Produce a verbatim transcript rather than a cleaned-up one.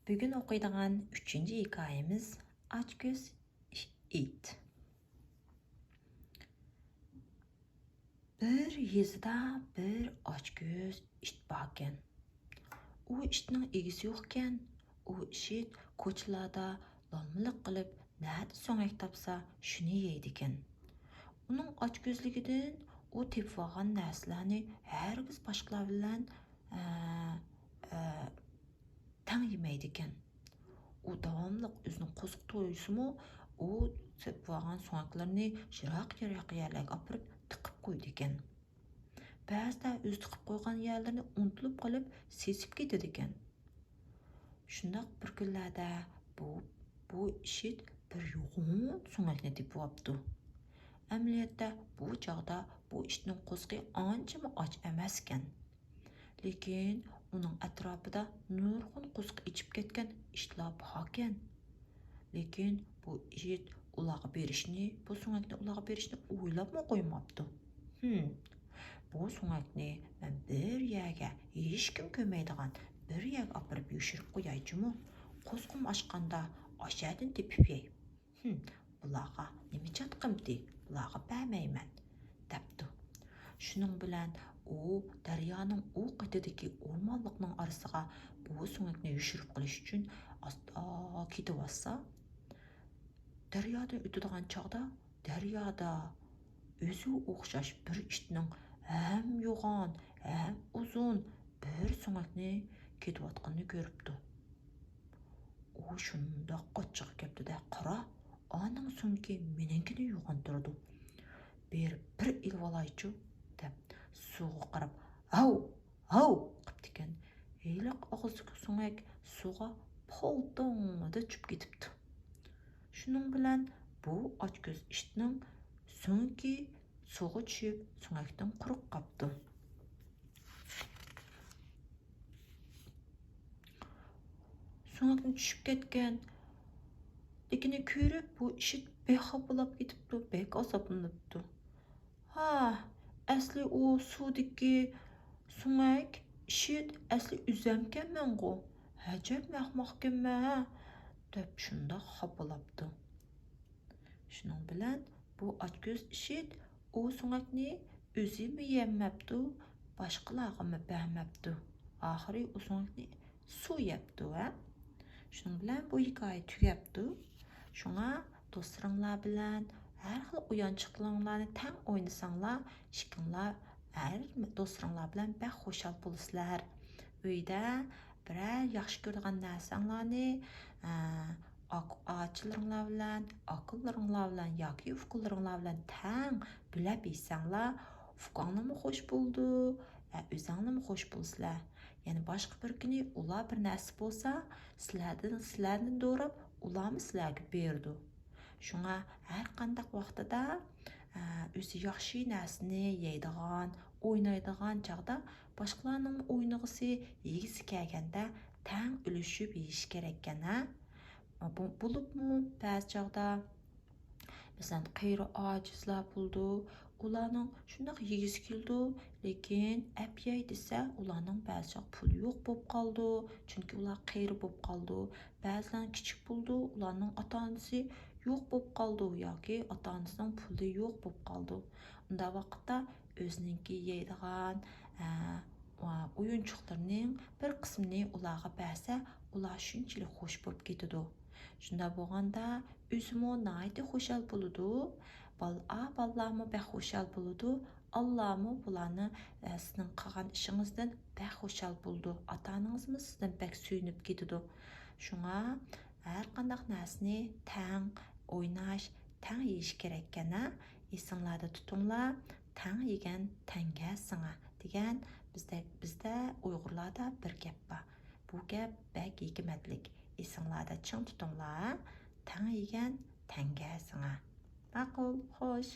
بۈگۈن ئوقۇيدىغان ئۈچىنچى ھېكايىمىز ئاچكۆز ئىت. بىر يېزىدا بىر ئاچكۆز ئىت باركەن. ئۇ ئىتنىڭ ئىگىسى يوقكەن. ئۇ ئىت كوچىلاردا لالمىلىق قىلىپ، نەدە سۆڭەك تاپسا، شۇنى يەيدىكەن. ئۇنىڭ ئاچكۆزلۈكىدىن ئۇ تېپىۋالغان نەرسىلەرنى ھەرگىز باشقىلار بىلەن، ئە، ئە، تەڭ يېمەيدىكەن. ئۇ داۋاملىق ئۆزىنىڭ قورسىقى تويسىمۇ، ئۇ تېپىۋالغان سۆڭەكلىرىنى يىراق-يىراق يەرلەرگە ئاپىرىپ تىقىپ قويىدىكەن. بەزىدە ئۆزى تىقىپ قويغان يەرلىرىنى ئۇنتۇلۇپ قېلىپ سېسىپ كېتىدىكەن. شۇنداق بىر كۈنلەردە بۇ، بۇ ئىت بىر يوغان سۆڭەكنى تېپىۋاپتۇ. ئەمەلىيەتتە بۇ چاغدا بۇ ئىتنىڭ قورسىقى ئانچىمۇ ئاچ ئەمەسكەن. لېكىن ئۇنىڭ ئەتراپىدا نۇرغۇن قورسىقى ئېچىپ كەتكەن ئىتلار باركەن. لېكىن بۇ ئىت ئۇلارغا بېرىشنى، بۇ سۆڭەكنى ئۇلارغا بېرىشنى ئويلاپمۇ قويماپتۇ. ھىم، بۇ سۆڭەكنى مەن بىر يەرگە، ھېچكىم كۆرمەيدىغان بىر يەرگە ئاپىرىپ يوشۇرۇپ قويايچۇمۇ؟ قورسىقىم ئاچقاندا ئاشۇ يەردىن تېپىپ يەي. ھىم، بۇلارغا نېمە چاتىقىمتى؟ بۇلارغا بەرمەيمەن، دەپتۇ. شۇنىڭ بىلەن ئۇ دەريانىڭ ئۇ قېتىدىكى ئورمانلىقنىڭ ئارىسىغا بۇ سۆڭەكنى يوشۇرۇپ قىلىش ئۈچۈن ئاستا كېتىۋاتسا، دەريادىن ئۆتىدىغان چاغدا دەريادا ئۆزىگە ئوخشاش بىر ئىتنىڭ ھەم يوغان، ھەم ئۇزۇن بىر سۆڭەكنى كېتىۋاتقىنىنى كۆرۈپتۇ. ئۇ شۇنداق ئاچچىقى كەپتۇ-دە، قارا، ئانىڭ سۆڭىكى مېنىڭكىنى يوغان تۇرىدۇ. بېرىپ بىر ئېلىۋالايچۇ، دەپ سۇغا قاراپ ھاۋ، ھاۋ قىپتىكەن. ھېلىقى ئاغزىدىكى سۆڭەك سۇغا پالتىڭدە چۈشۈپ كېتىپتۇ. شۇنىڭ بىلەن بۇ ئاچكۆز ئىتنىڭ سۆڭىكى سۇغا چۈشۈپ، سۆڭەكتىن قۇرۇق قاپتۇ. سۆڭەكتىن چۈشۈپ كەتكەن لېكىننى كۆرۈپ، بۇ ئىت بەك خاپىلاپ كېتىپتۇ، بەك ئازابلىنىپتۇ. ھا، ئەسلى ئۇ سۇدىكى سۆڭەك، ئىت، ئەسلى ئۆزەمكەنمەنغۇ، ئەجەب ئەخمەقكەنمەن ھە، دەپ شۇنداق خاپىلاپتۇ. شۇنىڭ بىلەن بۇ ئاچكۆز ئىت ئۇ سۆڭەكنى ئۆزىمۇ يېمەپتۇ، باشقىلارغىمۇ بەرمەپتۇ. ئاخىرى ئۇ سۆڭەكنى سۇ يەپتۇ ھە. شۇنىڭ بىلەن بۇ ھېكايە تۈگەپتۇ. شۇڭا دوستلىرىڭلار بىلەن ھەر خىل ئويۇنچۇقلىرىڭلارنى تەڭ ئوينىساڭلار، ئىككىڭلار ھەر دوستلىرىڭلار بىلەن بەك خۇشال بولىسىلەر. ئۆيدە بىرەر ياخشى كۆرىدىغان نەرسەڭلارنى، ئە، ئاك-، ئاچىلىرىڭلار بىلەن، ئاكىلىرىڭلار بىلەن ياكى ئۇكىلىرىڭلار بىلەن تەڭ بۆلۈپ يېسەڭلار، ئۇكاڭلارمۇ خۇش بولىدۇ، ئە، ئۆزەڭلارمۇ خۇش بولىسىلەر. يەنە باشقا بىر كۈنى ئۇلار بىر نەرسە بولسا، سىلەردىن، سىلەرنى دوراپ، ئۇلارمۇ سىلەرگە بېرىدۇ. شۇڭا ھەر قانداق ۋاقتىدا، ئە، ئۆزى ياخشى نەرسىنى يەيدىغان، ئوينايدىغان چاغدا باشقىلارنىڭ ئوينىغۇسى، يېگۈسى كەلگەندە تەڭ ئۈلۈشۈپ يېيىش كېرەككەن، ھە؟ بۇ، بولۇپمۇ بەزى چاغدا، مەسىلەن، قېرى ئاجىزلار بولىدۇ، ئۇلارنىڭ شۇنداق يېگۈسى كېلىدۇ، لېكىن ئەپ يەي دېسە، ئۇلارنىڭ بەزى چاغ پۇلى يوق بولۇپ قالىدۇ، چۈنكى ئۇلار قېرى بولۇپ قالىدۇ. بەزىلەر كىچىك بولىدۇ، ئۇلارنىڭ ئاتا-ئانىسى يوق بولۇپ قالىدۇ ياكى ئاتا-ئانىسىنىڭ پۇلى يوق بولۇپ قالىدۇ. ئۇنداق ۋاقىتتا ئۆزىنىڭكى يەيدىغان، ئە، ئويۇنچۇقلىرىنىڭ بىر قىسمىنى ئۇلارغا بەرسە، ئۇلار شۇنچىلىك خۇش بولۇپ كېتىدۇ. شۇنداق بولغاندا ئۆزىمۇ ناھايىتى خۇشال بولىدۇ. بال-، ئا، بالىلارمۇ بەك خۇشال بولىدۇ. ئاللامۇ بۇلارنى، ئە، سىزنىڭ قىلغان ئىشىڭىزدىن بەك خۇشال بولىدۇ. ئاتا-ئانىڭىزمۇ سىزدىن بەك سۆيۈنۈپ كېتىدۇ. شۇڭا ھەر قانداق نەرسىنى تەڭ ئويناش، تەڭ يېيىش كېرەككەن، ھە؟ ئېسىڭلاردا تۇتۇڭلار، «تەڭ يېگەن تەڭگە سىڭە» دېگەن بىزدە، بىزدە ئۇيغۇرلاردا بىر گەپ بار. بۇ گەپ بەك ھېكمەتلىك. ئېسىڭلاردا چىڭ تۇتۇڭلار، ھە؟ «تەڭ يېگەن تەڭگە سىڭە». ماقۇل، خوش.